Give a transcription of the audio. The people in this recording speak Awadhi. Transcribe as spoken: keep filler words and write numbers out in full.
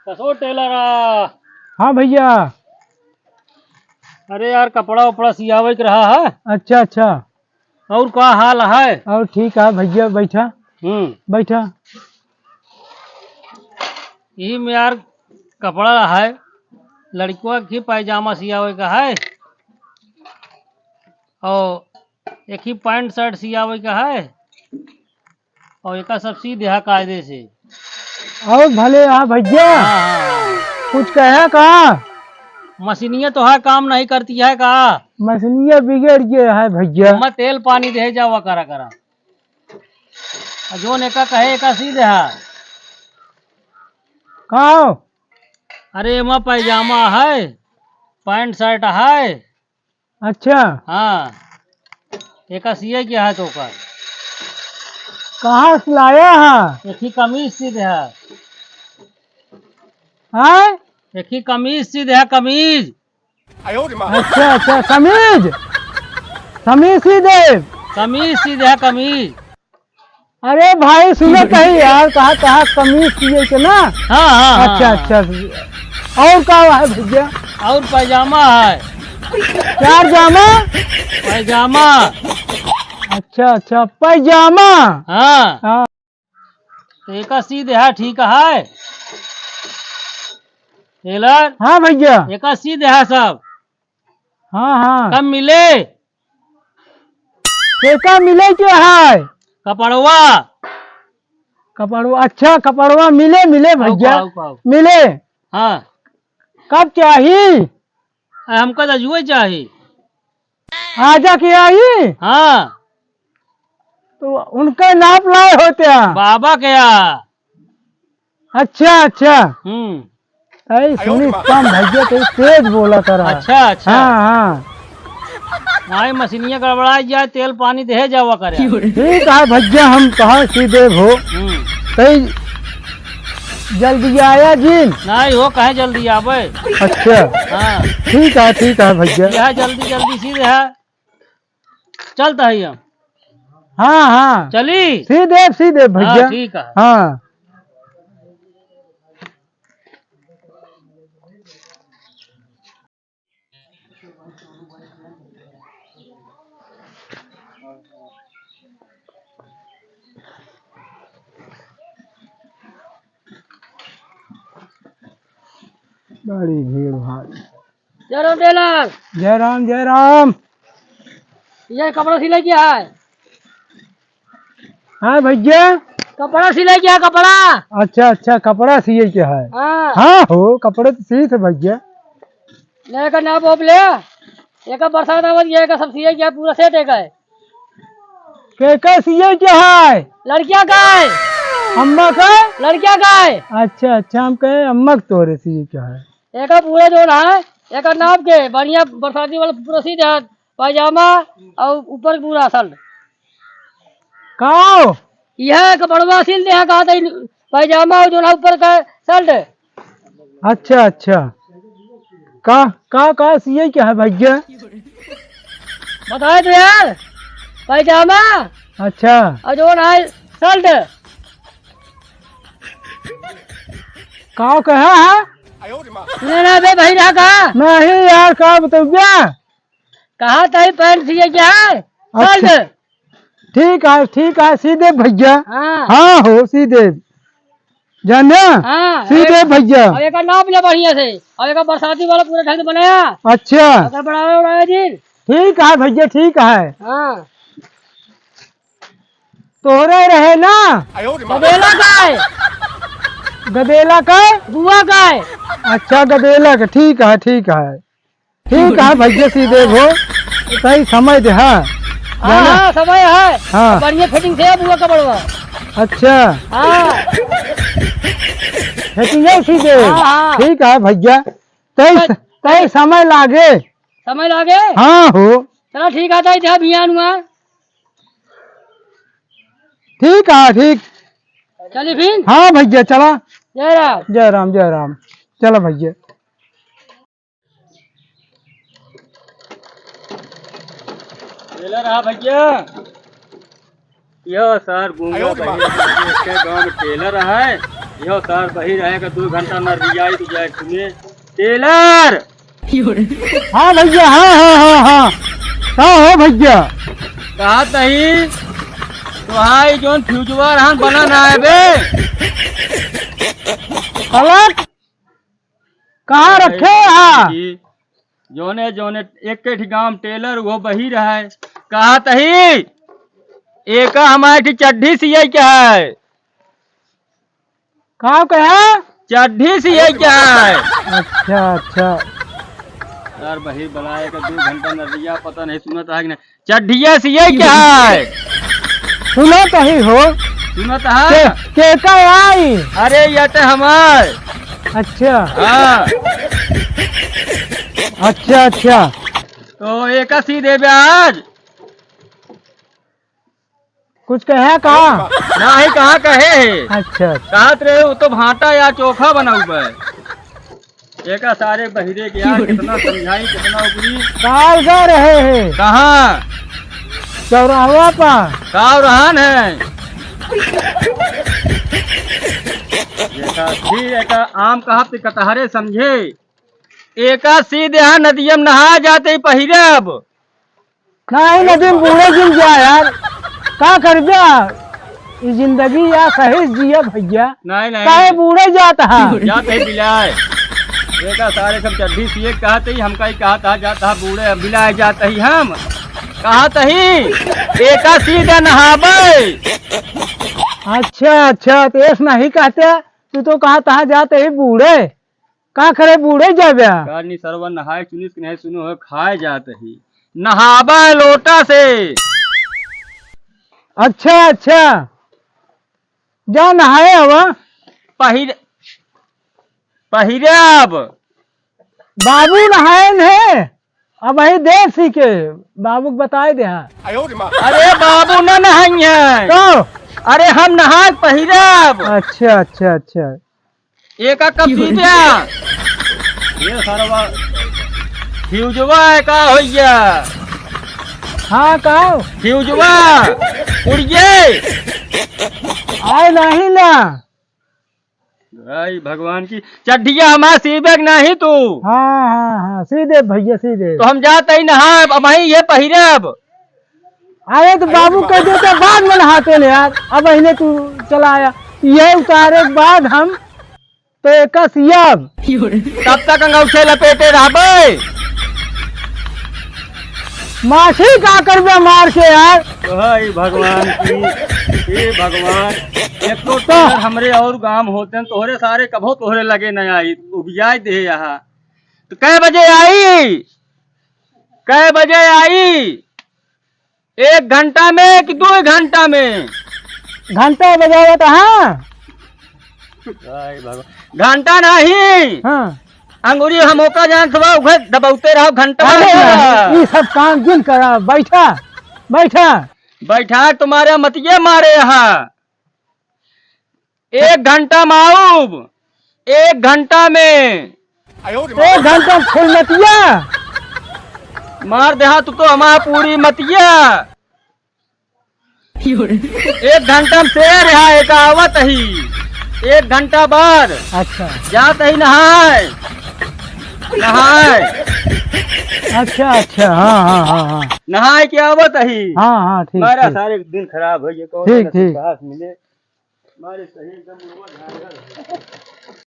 कसो टेलर आ। हाँ भइया। अरे यार, कपड़ा उपड़ा सियावे के रहा है। अच्छा, अच्छा। और का हाल है? और ठीक है भइया, बैठा। हम्म। बैठा। ई में यार कपड़ा है, लड़िकवा के पायजामा सियावे का है, और एक ही पैंट शर्ट सियावे का है, और एका सब सी देहा कायदे से। और भले आ भइया, हाँ, हाँ, हाँ। कुछ कहे का? मशीनिया तो है, काम नहीं करती है का? मशीनिया बिगड़ गया है भइया। मैं तेल पानी दे जावा करा करा। आ जौन एका कहे, एका सी देहा। का हो? अरे, एमा पैजामा है, पैंट शर्ट है। अच्छा। हाँ, एका सिए के है तो का? कहाँ से लाया है? एक ही कमीज सी देहा। हाँ? एक ही कमीज सी देहा, कमीज। अच्छा, अच्छा, कमीज, कमीज सी देब। कमीज सी देहा, कमीज। अरे भाई, सुनत है यार, कहा, कहा कमीज सिए के ना? हाँ, हाँ, हाँ, अच्छा, हाँ। अच्छा। और का है भइया? और पैजामा है। चार जामा? पैजामा। अच्छा, अच्छा, पैजामा। हाँ। हाँ। तो एका सी देहा, ठीक है? टेलर? हाँ भइया। एका सी देहा सब। हाँ, हाँ। कब मिले? एका मिले के है? कपड़वा। कपड़वा, अच्छा, कपड़वा मिले, मिले आऊ, भइया। आऊ, आऊ। मिले। हाँ। कब चाही? आ, हमका तो अजुए चाही। आजा के आई? हाँ। तो उनका नाप लाए होते हैं। बाबा के आ। अच्छा, अच्छा। हम्म। ऐ सुनी कम भइया, तो तेज बोला करा। अच्छा, अच्छा। हाँ, हाँ। नाई मशीनिया गड़बड़ा जाए, तेल पानी देहे जावा करे। ठीक है भइया, हम कहाँ सी देब हो। हम्म। तई जल्दी आया जिन। नाई हो, कहे जल्दी आवे। अच्छा। हाँ। ठीक है, ठीक है भइया। यह जल्दी जल्दी सी देहा। चलता है हम। हाँ, हाँ। चली? सी देब, सी देब भइया। हाँ, ठीक है। हाँ। बड़ी भीड़ भाड़। जय राम टेलर। जय राम, जय राम। ये कपड़ा सिलाई किया है? हाँ भइया। कपड़ा सिलाई किया है, कपड़ा। अच्छा, अच्छा, कपड़ा सिए के है। हाँ। हाँ हो, कपड़े तो सीत है भइया। ले का नाप वाप ले, एका बरसात आवत, ये का सब सिए किया, पूरा सेट है का है। के का सिए के है? लड़किया का है। अम्मा का? लड़किया का है। अच्छा, अच्छा, हम कहे अम्मा के तोरे सिए के है। एका पूरा जोन है, एका नाप के बढ़िया बरसाती वाला पूरा सी देहा, पैजामा और ऊपर पूरा शर्ट। का? यह कपड़वा सिल देहा, कहा था पैजामा और जोन है ऊपर का शर्ट। अच्छा, अच्छा। का, का, का सिए के है भइया? बताए तो यार, पैजामा। अच्छा। और जोन है शर्ट। का कहा है? सुने ना बे भाई, रहा का? नहीं यार, का बतौबा? कहा तही पैंट सिए के है? अच्छा। शर्ट। ठीक है, ठीक है, सी देब भइया। हाँ। हाँ हो, सी देब। जाने? हाँ, सी देब भइया। और एका नाप ले बढ़िया से। और एका बरसाती वाला पूरा ढंग से बनाया। अच्छा। अगर बनाया उड़ाया जी। ठीक है भइया, ठीक है। हाँ। तोहरे रहे ना? गदेला का है। गदेला का? बुआ का है। अच्छा, गदेला का, ठीक है, ठीक है। ठीक है भइया, सी देब हो। सही समय दे, हाँ। हाँ, जाना? हाँ, समय है। हाँ। बढ़िया फिटिंग से है बुआ कपड़वा। अच्छा। हाँ। फिटिंग है सी देब। हाँ, हाँ। ठीक है भइया। तई, बस। तई समय लागे। समय लागे? हाँ हो। चला ठीक है, तई जा बिहान हुआ। ठीक है, ठीक। चली फिर? हाँ भइया, चला। जय राम। जय राम, जय राम। चला भइया। टेलर रहा भइया। यो सर गूंगा आयो रे माँ। बहिर, इसके गांव में टेलर है। यो सार बहिर आए का दो घंटा ना रियाई तो जाए तुम्हें। टेलर! हाँ भैया, हाँ, हाँ, हाँ, हाँ। का हो भैया? कहा तही, तो हाई जोन फ्यूजवा रहन बना ना है बे। पलट, कहाँ रखे हा? जोने, जोने एक के ठी गांव टेलर, वो बहिर है। कहा तही, एका हमारे ठी चड्ढी सियाई के है। का कहा? चड्ढी सियाई के है। अच्छा, अच्छा। यार, बहिर बलाए का दो घंटा नजरिया, पता नहीं सुनत है कि नहीं। चड्ढिया सियाई के है। सुनत ही हो। सुनत है? के, के का आई? अरे, ये तो हमार। अच्छा। हाँ। अच्छा, अच्छा। तो एका सी देबे आज। कुछ कहे का? नाही, कहाँ कहे है? अच्छा, अच्छा। कहत रहे, वो तो भाटा या चोखा बना हुआ है। एका सारे बहिरे के यार, कितना समझाई, कितना ऊपरी। काल जा रहे हैं? कहाँ? चौराहवा पर। काव रहन है? एका फिर एका आम कहा पे कटहरे समझे। एका सीधे यहाँ नदिया में नहा जाते ही पहिरे अब। नाही, नदी में बूड़े जिन जा यार, का करबे? ई जिंदगी या सही जिया भैया। नाही, नाही। काहे बूड़े जात हा? जात ही बिलाए। एका सारे सब चड्ढी सिए कहत ही, हमका ही कहत हा, जात हा बूड़े, बिलाए जात ही हम। कहत ही, एका सीधा नहाबे। अच्छा, अच्छा, तो ऐस नाही कहते, तू तो कहत हा जात ही बूड़े। का करे बूड़े जाबे? का नी सरवा नहाए सुनिस कि नाही सुनो हो, खाए जात ही। नहाबे लोटा से। अच्छा, अच्छा। जा नहाए हवा। पहिर-, पहिरे अब। बाबू नहाए न है। अब वही देर सी के बाबू के बताए दे हा। अरे बाबू न नहाई है। तो? अरे हम नहाए पहिरे अब। अच्छा, अच्छा, अच्छा। एका कब पी गया? ये सरवा फ्यूजवा है का होइया? हाँ, का? फ्यूजवा उड़िए। आए नाही ना। भाई भगवान की चड्ढिया हमार सीबे के नाही तू। हाँ, हाँ, हाँ, सी दे भैया, सी दे। तो हम जात ही नहा, अब वहीं ये पहिरे अब। अरे तो बाबू कह देते बाद में नहाते न यार, अब अहिने तू चला आया। ये उतारे के बाद हम तो एका सियब। तब तक अंगौछे लपेटे रहबे। माछी का करबे मार के यार। हाय भगवान की, हे भगवान, एक तो टेलर हमरे और गांव होते हैं, तोहरे सारे कभो तोहरे लगे न आई, उबियाए दे यहाँ। तो कै बजे आई? कै बजे आई? एक घंटा में कि दो घंटा में? घंटा बजावत, हाँ। हाय भगवान। घंटा नहीं। हाँ। अंगुरी हम ओका जान सुबह उघे दबावते रहो घंटा अरे नहीं। यार, ई सब काम जिन करा, बैठा, बैठा। बैठा तुम्हारे मतिये मारे यहाँ। एक घंटा में आऊब, एक घंटा में। एक घंटा में फुल मतिया। मार देहा तू तो हमार पूरी मतिया। एक घंटा में शेर है, एक आवत ही। एक घंटा बाद अच्छा। जात ही नहाए, नहाए। अच्छा, अच्छा, हाँ, हाँ, हाँ, हाँ। नहाए के आवत ही। हाँ, हाँ, ठीक, मारा ठीक। सारे दिन खराब है, ये कौन ठीक, सा ठीक। सुधार मिले। मारे सही एकदम मुड़वा झांझर है।